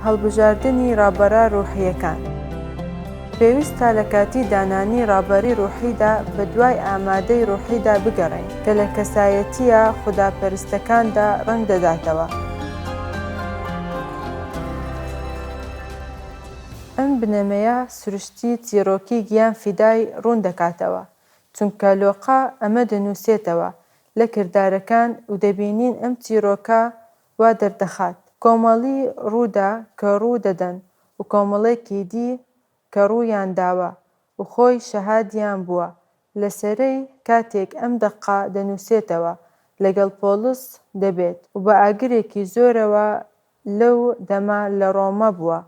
هەڵبژاردنی ڕابەرە ڕوحییەکان. پێویستە لە کاتی دانانی ڕابەری ڕوحیدا بەدوای ئامادەی ڕوحیدا بگەڕێین کە لە کەسایەتییە خوداپەرستەکاندا ڕەنگ دەداتەوە. ئەم بنەمەیە سروشتی چیڕۆکی گیان فیدای ڕوون دەکاتەوە، چونکە لۆقا ئەمە دەنووسێتەوە لە کردارەکان و دەبینین ئەم چیڕۆکە وا دەردەخات کۆمەڵی ڕوودا کە ڕوو دەدەن و کۆمەڵێکی دی کە ڕوویان داوە و خۆی شەهادیان بووە لەسەرەی کاتێک ئەم دەقە دەنووسێتەوە لەگەڵ پۆڵس دەبێت و بە ئاگرێکی زۆرەوە لەو دەمە لە ڕۆمە بووە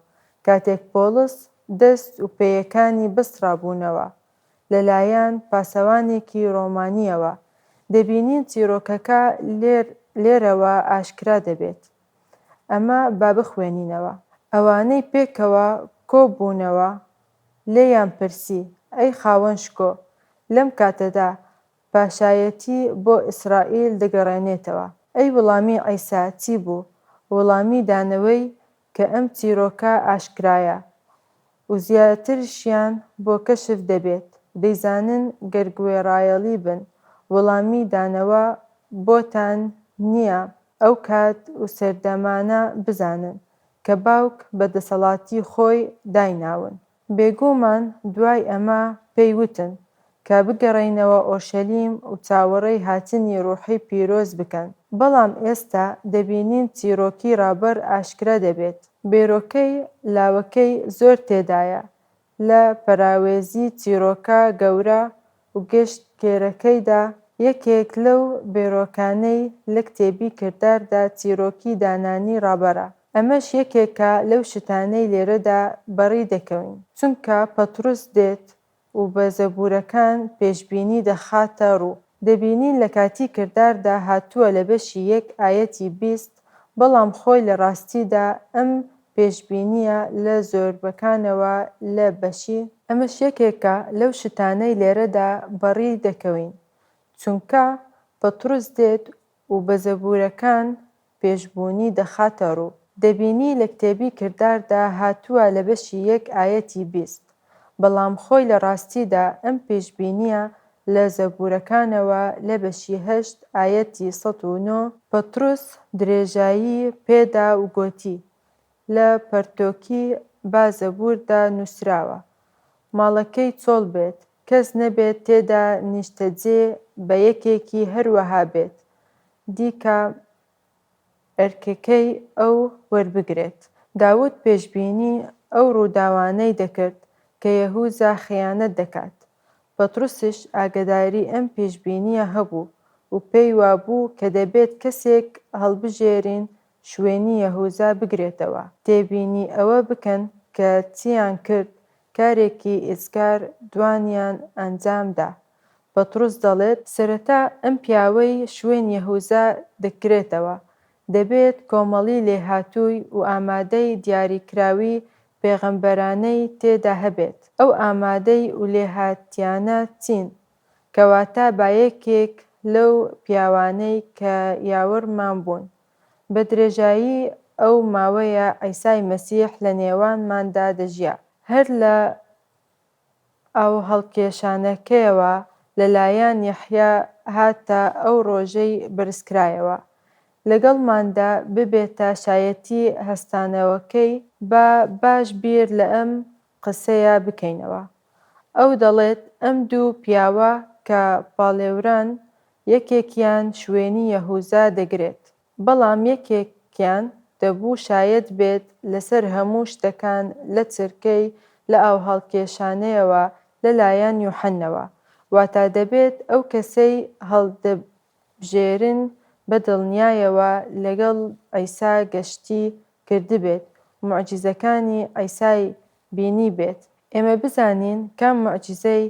کاتێک پۆڵس دەست و پێیەکانی بەسترابوونەوە لەلایەن پاسەوانێکی ڕۆمانییەوە، دەبینین چیڕۆکەکە لێرەوە ئاشکرا دەبێت. ئەمە با بخوێنینەوە. ئەوانەی پێکەوە کۆبوونەوە لێیان پرسی، ئەی خاوەن شکۆ، لەم کاتەدا پاشایەتی بۆ ئیسرائیل دەگەڕێنێتەوە؟ ئەی وڵامی عیسا چی بوو؟ وڵامی دانەوەی کە ئەم چیرۆکە ئاشکرایە و زیاترشیان بۆ کەشف دەبێت و دەیزانن گەر گوێڕایەڵی بن وڵامی دانەوە بۆتان نیە ئەو کات و سەردەمانە بزانن کە باوک بە دەسەڵاتی خۆی دایناون. بێگوومان دوای ئەمە پێی وتن کە بگەڕێینەوە ئۆرشەلیم و چاوەڕێی هاتنی ڕوحی پیرۆز بکەن. بەڵام ئێستا دەبینین چیڕۆکی ڕابەر ئاشکرا دەبێت. بیرۆکەی لاوەکەی زۆر تێدایە لە پەراوێزی چیڕۆکە گەورە و گشتگیرەکەیدا، یەکێک لەو بیرۆکانەی لە کتێبی کرداردا چیرۆکی دانانی ڕابەرە. ئەمەش یەکێکە لەو شتانەی لێرەدا بەڕی دەکەوین، چونکە پەتڕوس دێت و بە زەبوورەکان پێشبینی دەخاتە ڕوو. دەبینین لە کاتی کرداردا هاتووە لە بەشی یەک ئایەتی 20، بەڵام خۆی لە ڕاستیدا ئەم پێشبینییە لە زۆربەکانەوە لە بەشی. ئەمەش یەکێکە لەو شتانەی لێرەدا بەڕی دەکەوین، چونکە پەتڕوس دێت و بە زەبوورەکان پێشبوونی دەخاتە ڕوو. دەبینی لە کتێبی کرداردا هاتووە لە بەشی یەک ئایەتی 20، بەڵام خۆی لە ڕاستیدا ئەم پێشبینییە لە زەبوورەکانەوە لە بەشی هەشت ئایەتی 109، پەتڕوس درێژایی پێدا و گۆتی، لە پەرتۆکی با زەبووردا نووسراوە، ماڵەکەی چۆڵ بێت، کەس نەبێت تێدا نیشتەجێ بە یەکێکی هەروەها بێت دیکە ئەرکەکەی ئەو وەربگرێت. داود پێشبینی ئەو ڕووداوانەی دەکرد کە یەهوزا خیانەت دەکات. پەتڕوسیش ئاگاداری ئەم پێشبینییە هەبوو و پێی وابوو کە دەبێت کەسێک هەڵبژێرین شوێنی یەهوزا بگرێتەوە. تێبینی ئەوە بکەن کە چییان کرد، کارێکی ئێجگار جوانیان ئەنجام دا. پەتڕوس دەڵێت، سەرەتا ئەم پیاوەی شوێن یەهوزا دەکرێتەوە، دەبێت کۆمەڵی لێهاتووی و ئامادەی دیاریکراوی پێغەمبەرانەی تێدا هەبێت. ئەو ئامادەی و لێهاتیانە چین؟ کەواتە با یەکێک لەو پیاوانەی کە یاوەرمان بوون بە درێژایی ئەو ماوەیە عیسای مەسیح لە نێوانماندا دەژیا، هەر لە ئاوهەڵکێشانەکەیەوە لەلایەن یەحیا هاتە ئەو ڕۆژەی بەرزکرایەوە، لەگەڵماندا ببێتە شایەتی هەستانەوەکەی، با باش بیر لە ئەم قسەیە بکەینەوە. ئەو دەڵێت ئەم دوو پیاوە کە پاڵێوران یەکێکیان شوێنی یەهوزا دەگرێت، بەڵام یەکێکیان دەبوو شایەت بێت لەسەر هەموو شتەکان لە چرکەی لەئاوهەڵکێشانەیەوە لە لایەن یوحەنەوە، واتا دەبێت ئەو کەسەی هەڵدەبژێرن بە دڵنیایەوە لەگەڵ عیسا گەشتی کردبێت و موعجیزەکانی عیسای بینیبێت. ئێمە بزانین کام موعجیزەی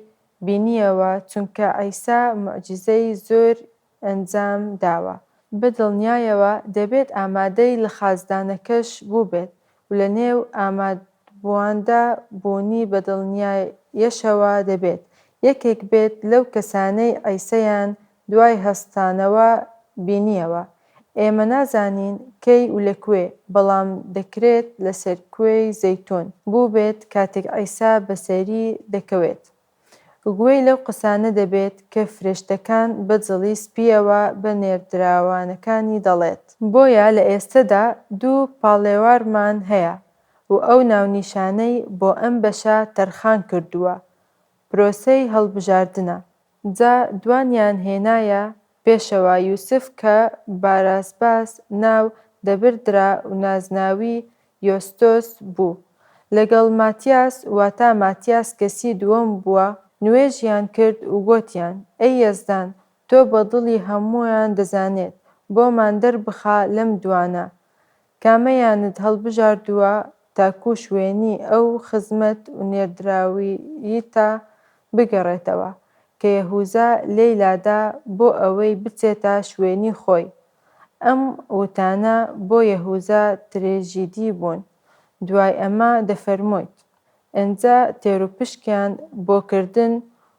بینییەوە چونکە عیسا موعجیزەی زۆر ئەنجام داوە. بە دڵنیایەوە دەبێت ئامادەی لەخاچدانەکەش بووبێت و لە نێو ئامادبوواندا بوونی بە دڵنیایەشەوە دەبێت یەکێک بێت لەو کەسانەی عیسەیان دوای هەستانەوە بینییەوە. ئێمە نازانین کەی و لە کوێ، بەڵام دەکرێت لەسەر کوێی زەیتوون بووبێت کاتێک عیسا بەسەری دەکەوێت و گوێی لەو قسانە دەبێت کە فرێشتەکان بە جڵی سپییەوە بە نێردراوانەکانی دەڵێت. بۆیە لە ئێستەدا دوو پاڵێوارمان هەیە و ئەو ناونیشانەی بۆ ئەم بەشە تەرخان کردووە پرۆسەی هەڵبژاردنە. جا دوانیان هێنایە پێشەوە یوسف کە باراسباس ناو دەبردرا و نازناوی یۆستۆس بوو لەگەڵ ماتیاس واتا ماتیاس کەسی دووەم بووە نوێژیان کرد و گۆتیان ئەی یەزدان تۆ بە دڵی هەمووان دەزانێت بۆمان دەربخە لەم دوانە کامەیانت هەڵبژاردووە تاکوو شوێنی ئەو خزمەت و نێردراوییتە بگەڕێتەوە کە یەهوزا لێی لادا بۆ ئەوەی بچێتە شوێنی خۆی. ئەم وتانە بۆ یەهوزا ترێژیدی بوون. دوای ئەمە دەفەرموویت. ئنجا تێروپشکیان بۆ کردن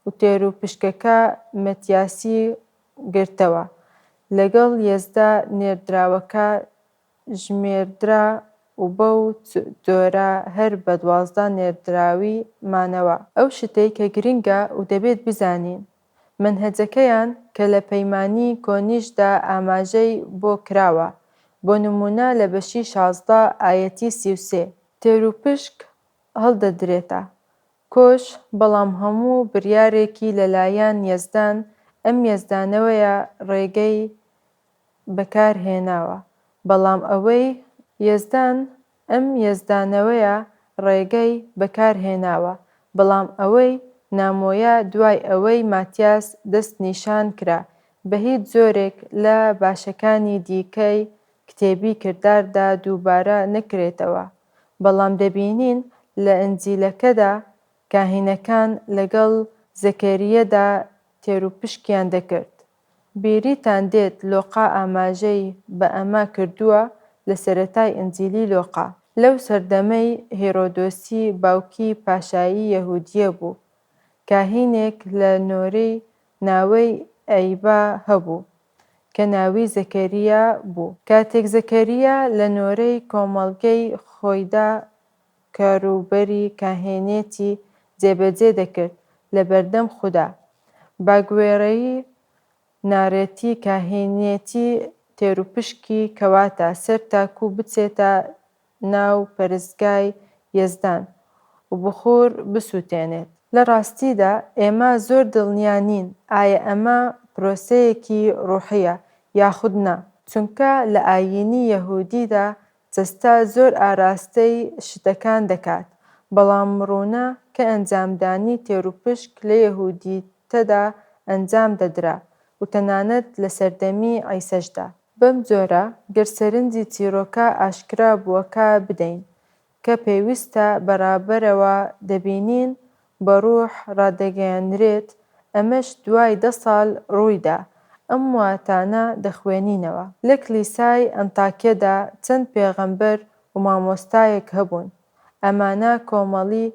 و تێروپشکەکە مەتیاسی گرتەوە. لەگەڵ یەزدا نێردراوەکە ژمێردرا و بەو جۆرە هەر بە 12 نێردراوی مانەوە. ئەو شتەی کە گرنگە و دەبێت بزانین، مەنهەجەکەیان کە لە پەیمانی کۆنیشدا ئاماژەی بۆ کراوە، بۆ نموونە لە بەشی 16 ئایەتی 33، تێروپشک هەڵدەدرێتە کۆش، بەڵام هەموو بریارێکی لەلایەن یەزدان ئەم یەزدانەوەیە ڕێگەی بەکار هێناوە، بەڵام ئەوەی. یەزدان ئەم یەزدانەوەیە ڕێگەی بەکار هێناوە، بەڵام ئەوەی نامۆیە دوای ئەوەی ماتیاس دەست نیشان کرا بە هیچ جۆرێک لە باشەکانی دیکەی کتێبی کرداردا دووبارە نەکرێتەوە، بەڵام دەبینین لە ئنجیلەکەدا کاهینەکان لەگەڵ زەکەریەدا تێروپشکیان دەکرد. بیریتان دێت لۆقا ئاماژەی بە ئەمە کردووە لە سەرەتای ئنجیلی لۆقا. لەو سەردەمەی هێرۆدۆسی باوکی پاشایی یەهودییە بوو، کاهینێک لە نۆرەی ناوەی ئەیبا هەبوو کە ناوی زەکەریا بوو. کاتێک زەکەریا لە نۆرەی کۆمەڵگەی خۆیدا کاروبەری کاهینێتی جێبەجێ دەکرد لەبەردەم خودا، باگوێرەی نارێتی کاهینێتی تێروپشکی کەواتە سەر تاکو بچێتە ناو پەرستگای یەزدان و بخوور بسووتێنێت. لە ڕاستیدا ئێمە زۆر دڵنیا نین ئایا ئەمە پرۆسەیەکی ڕوحییە یاخود نا، چونکە لە ئایینی یەهودیدا جەستە زۆر ئاراستەی شتەکان دەکات، بەڵام ڕوونە کە ئەنجامدانی تێروپشک لە یەهودیتەدا ئەنجام دەدرا و تەنانەت لە سەردەمی عیسەشدا. بەم جۆرە گەر سەرنجی چیرۆکە ئاشکرا بووەکە بدەین کە پێویستە بە ڕابەرەوە دەبینین بە ڕوح ڕادەگەیەنرێت، ئەمەش دوای دە ساڵ ڕوویدا، ئەم واتانە دەخوێنینەوە. لە کلیسای ئەنتاکیەدا چەند پێغەمبەر و مامۆستایەک هەبوون، ئەمانە کۆمەڵی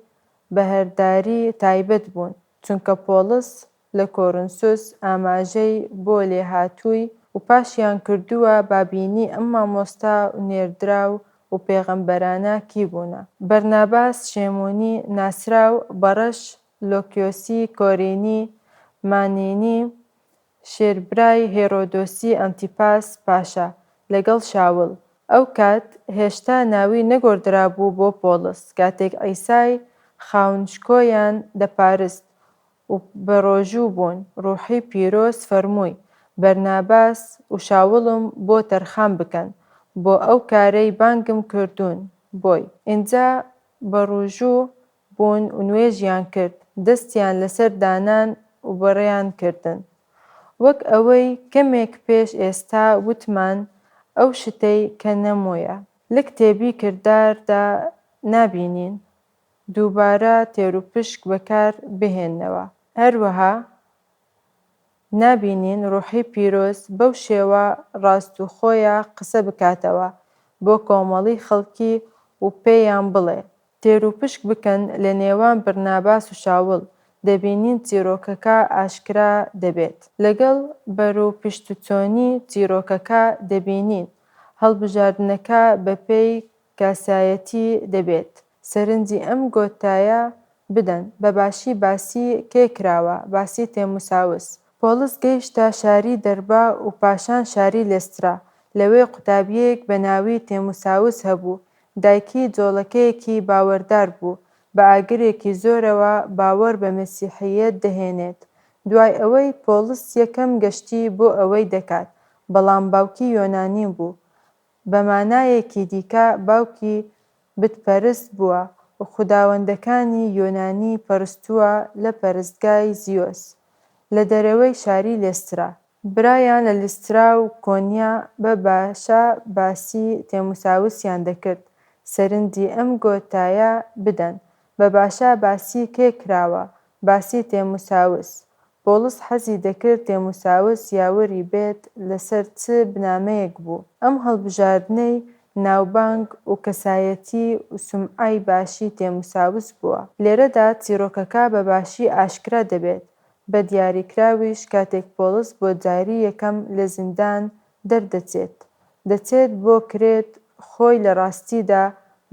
بەهرەداری تایبەت بوون، چونکە پۆڵس لە کۆرنسوس ئاماژەی بۆ لێهاتووی و پاشیان کردووە با بینی ئەم مامۆستا و نێردراو و پێغەمبەرانە کی بوونە. بەرناباس شێمونی ناسراو بە ڕەش لۆکیۆسی کۆرینی مانینی شێربرای هێرۆدۆسی ئەنتیپاس پاشا لەگەڵ شاول ئەو کات هێشتا ناوی نەگۆڕدرابوو بۆ پۆڵس کاتێک عیسای خاونشکۆیان دەپارست و بەڕۆژوو بوون، ڕوحی پیرۆز فەرمووی، بەرناباس و شاوڵم بۆ تەرخان بکەن، بۆ ئەو کارەی بانگم کردوون بۆی. ئینجا بەڕوژوو بوون و نوێژیان کرد، دەستیان لەسەر دانان و بەڕێیان کردن. وەک ئەوەی کەمێک پێش ئێستا وتمان ئەو شتەی کە نەمۆیە. لە کتێبی کرداردا نابینین، دووبارە تێروپشک بەکار بهێننەوە. هەروەها نابینین ڕوحی پیرۆز بەو شێوە ڕاستوخۆیە قسە بکاتەوە بۆ کۆمەڵی خەڵکی و پێیان بڵێ، تێروپشک بکەن لە نێوان برناباس و شاوڵ. دەبینین چیرۆکەکە ئاشکرا دەبێت. لەگەڵ بەرەوپشتچۆنی چیرۆکەکە دەبینین هەڵبژاردنەکە بەپێی کاسایەتی دەبێت. سەرنجی ئەم گۆتایە بدەن، بە باشی باسی کێ کراوە، باسی تێموساوس. پۆڵس گەیشتە شاری دەربا و پاشان شاری لێسترا. لەوێ قوتابییەک بە ناوی تێموساوس هەبوو، دایکی جۆڵەکەیەکی باوەردار بوو، بە ئاگرێکی زۆرەوە باوەڕ بە مەسیحییەت دەهێنێت. دوای ئەوەی پۆڵس یەکەم گەشتی بۆ ئەوەی دەکات، بەڵام باوکی یۆنانی بوو. بە مانایەکی دیکە باوکی بتپەرست بووە و خوداوەندەکانی یۆنانی پەرستووە لە پەرستگای زیۆس لە دەرەوەی شاری لێسترا. برایان لە لیسترا و کۆنیا بە باشە باسی تێموساوسیان دەکرد، سەرنجی ئەم گۆتایە بدەن، بە باشە باسی کێ کراوە؟ باسی تێموساوس. پۆڵس حەزی دەکرد تێموساوس یاوەری بێت لەسەر چ بنامەیەک بوو؟ ئەم هەڵبژاردنەی ناوبانگ و کەسایەتی و سومعەی باشی تێموساوس بووە. لێرەدا چیڕۆکەکە بە باشی ئاشکرا دەبێت، بە دیاریکراویش کاتێک پۆڵس بۆ جاری یەکەم لە زیندان دەردەچێت، دەچێت بۆ کرێت خۆی لە ڕاستیدا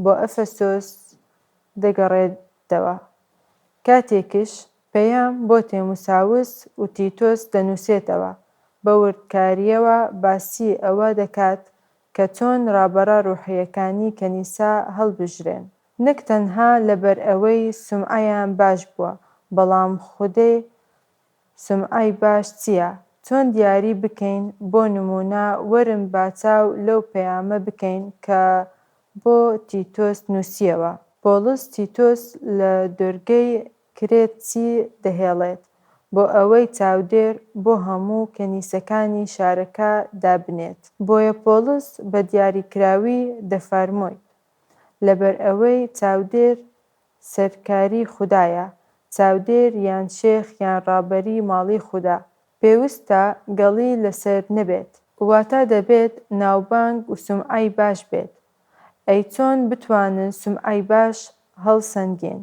بۆ ئەفەسۆس دەگەڕێتەوە. کاتێکیش پەیام بۆ تێموساوس و تیتۆس دەنووسێتەوە، بە وردکارییەوە باسی ئەوە دەکات کە چۆن ڕابەڕە ڕوحییەکانی کەنیسە هەڵبژرێن. نەک تەنها لەبەرئەوەی سومعەیان باش بووە، بەڵام خودێ سومعەی باش چییە؟ چۆن دیاری بکەین، بۆ نموونە وەرن با چاو لەو پەیامە بکەین کە بۆ تیتۆس نووسییەوە. پۆڵس تیتۆس لە دۆرگەی کرێت چی دەهێڵێت بۆ ئەوەی چاودێر بۆ هەموو کەنیسەکانی شارەکە دابنێت. بۆیە پۆڵس بە دیاریکراوی دەفارموویت، لەبەرئەوەی چاودێر سەرکاری خودایە، چاودێر یان شێخ یان ڕابەری ماڵی خودا، پێوستە گەڵی لەسەر نەبێت. واتە دەبێت ناوبانگ و سومعەی باش بێت. ئەی چۆن بتوانن سومعەی باش هەڵسەنگێن؟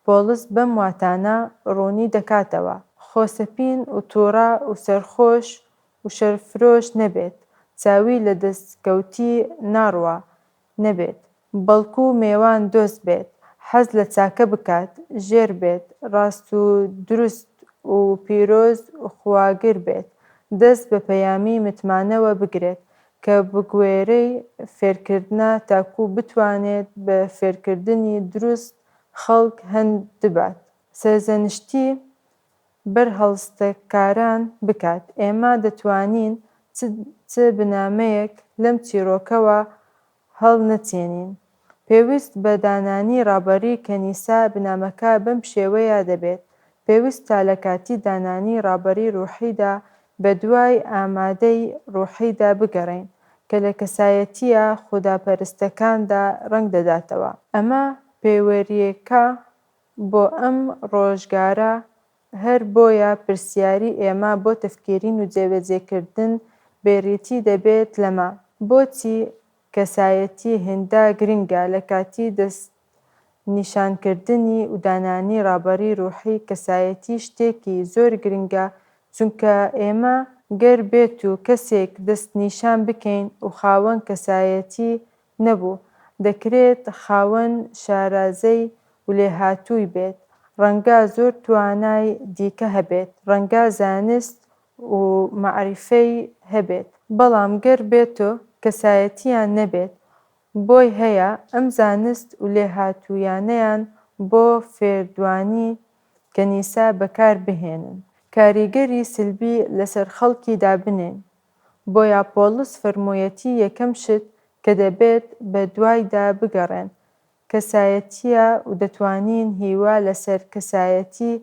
پۆڵس بەم واتانە ڕوونی دەکاتەوە. خۆسەپین و توڕە و سەرخۆش و شەرفرۆش نەبێت، چاوی لە دەستکەوتی ناڕوا نەبێت، بەڵکو مێوان دۆست بێت، حەز لە چاکە بکات، ژێر بێت، ڕاست و دروست و پیرۆز و خواگر بێت، دەست بە پەیامی متمانەوە بگرێت کە بگوێرەی فێرکردنە تاکو بتوانێت بە فێرکردنی دروست خەڵک هەندبات. سەرزەنشتی بەرهەڵستکاران بکات. ئێمە دەتوانین چ چ بنامەیەک لەم چیرۆکەوە هەڵنەچێنین؟ پێویست بە دانانی ڕابەری کەنیسە بنامەکە بەم شێوەیە دەبێت، پێویستە لە کاتی دانانی ڕابەری ڕوحیدا بەدوای ئامادەی ڕوحیدا بگەڕێین کە لە کەسایەتییە خوداپەرستەکاندا ڕەنگ دەداتەوە. ئەمە پێوەرییەکە بۆ ئەم ڕۆژگارە هەر بۆیە پرسیاری ئێمە بۆ تەفکیرین و جێبەجێکردن بێریتی دەبێت لەمە، بۆچی کەسایەتی هێندە گرنگە لە کاتی دەستنیشانکردنی و دانانی ڕابەری ڕوحی کەسایەتی شتێکی زۆر گرنگە چونکە ئێمە گەر بێتو کەسێک دەستنیشان بکەین و خاوەن کەسایەتی نەبوو، دەکرێت خاوەن شارەزای و لێهاتووی بێت، ڕەنگە زۆر توانای دیکە هەبێت، ڕەنگە زانست و مەعریفەی هەبێت، بەڵام گەر بێتو کەسایەتییان نەبێت، بۆی هەیە ئەم زانست و لێهاتوویانەیان بۆ فێردوانی کەنیسە بەکار بهێنن، کاریگەری سلبی لەسەر خەڵکی دابنێن. بۆیە پۆڵس فەرموویەتی یەکەم شت کە دەبێت بە دوایدا بگەڕێن کەسایەتییە و دەتوانین هیوا لەسەر کەسایەتی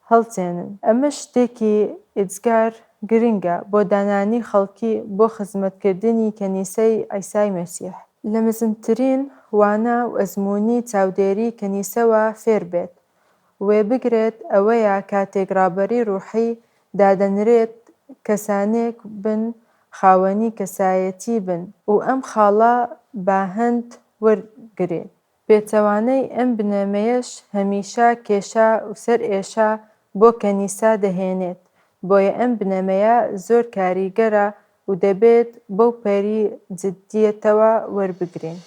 هەڵچێنن. ئەمەش شتێکی ئێجگار گرنگە بۆ دانانی خەڵکی بۆ خزمەتکردنی کەنیسەی عیسای مەسیح. لە مەزنترین وانە و ئەزموونی چاودێری کەنیسەوە فێر بێت وێبگرێت ئەوەیە کاتێک ڕابەری ڕوحی دادەنرێت کەسانێک بن خاوەنی کەسایەتی بن و ئەم خاڵە با هەند وەرگرێت. پێچەوانەی ئەم بنەمەیەش هەمیشە کێشە و سەرئێشە بۆ کەنیسە دەهێنێت، بۆیە ئەم بنەمایە زۆر کاریگەرە و دەبێت بەوپەری جددیەتەوە وەربگرین.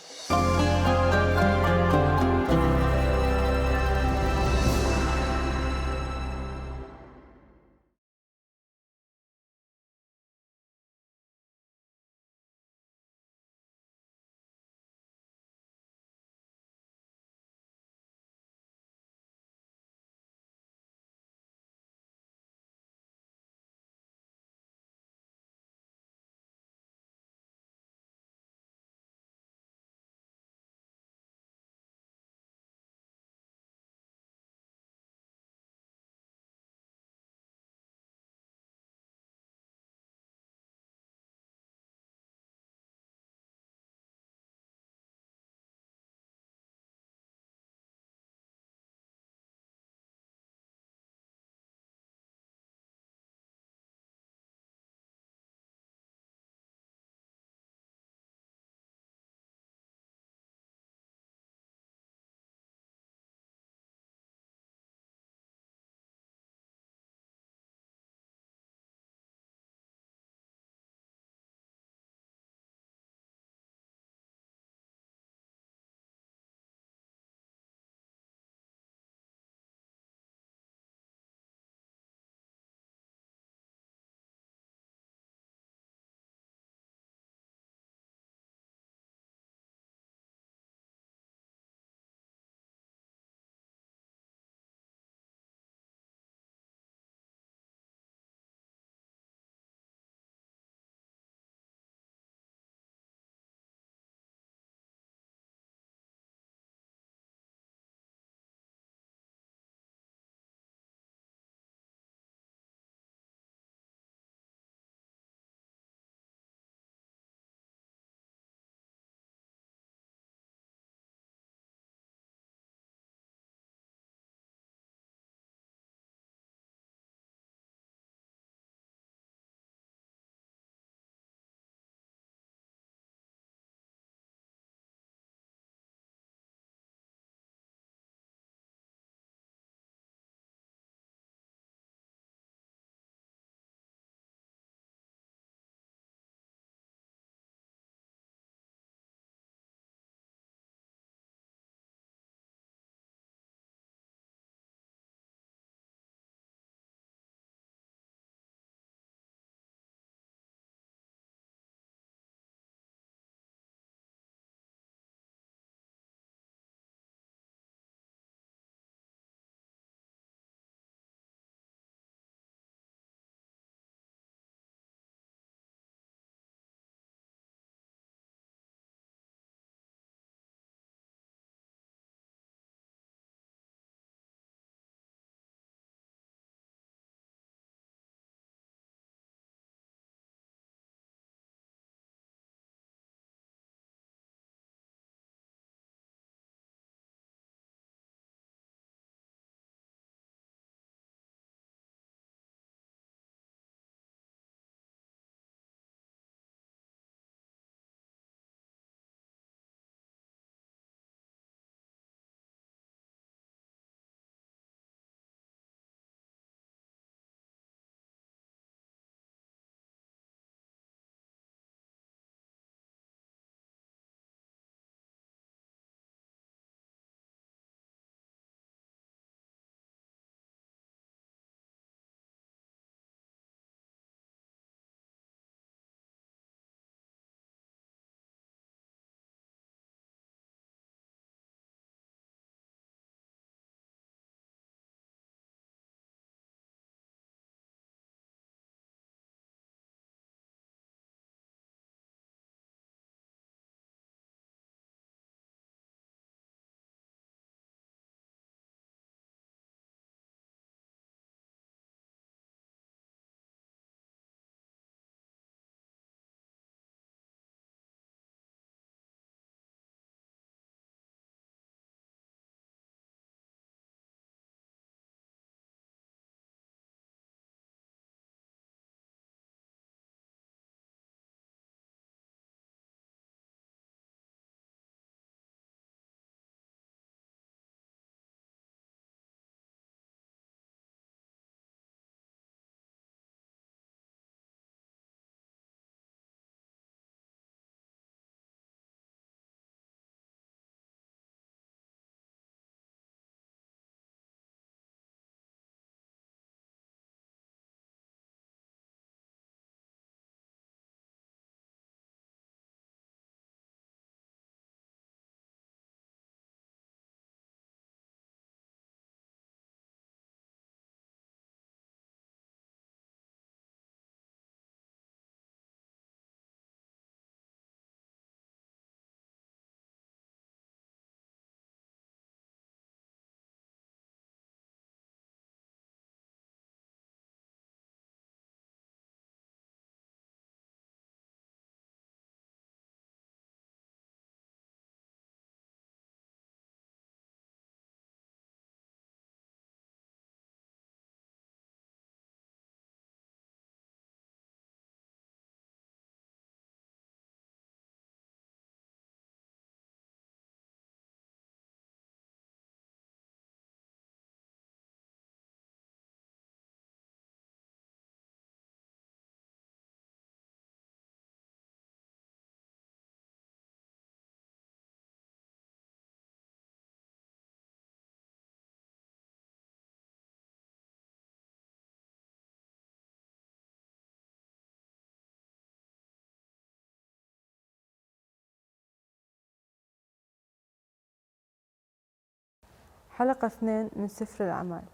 حلقە اثنین من سفر الاعمال.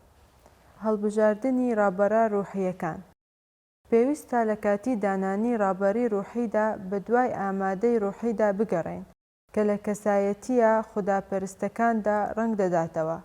هەڵبژاردنی ڕابەرە ڕوحییەکان. پێویستە لە کاتی دانانی ڕابەری ڕوحیدا بەدوای ئامادەی ڕوحیدا بگەڕێین کە لە کەسایەتییە خوداپەرستەکاندا ڕەنگ دەداتەوە.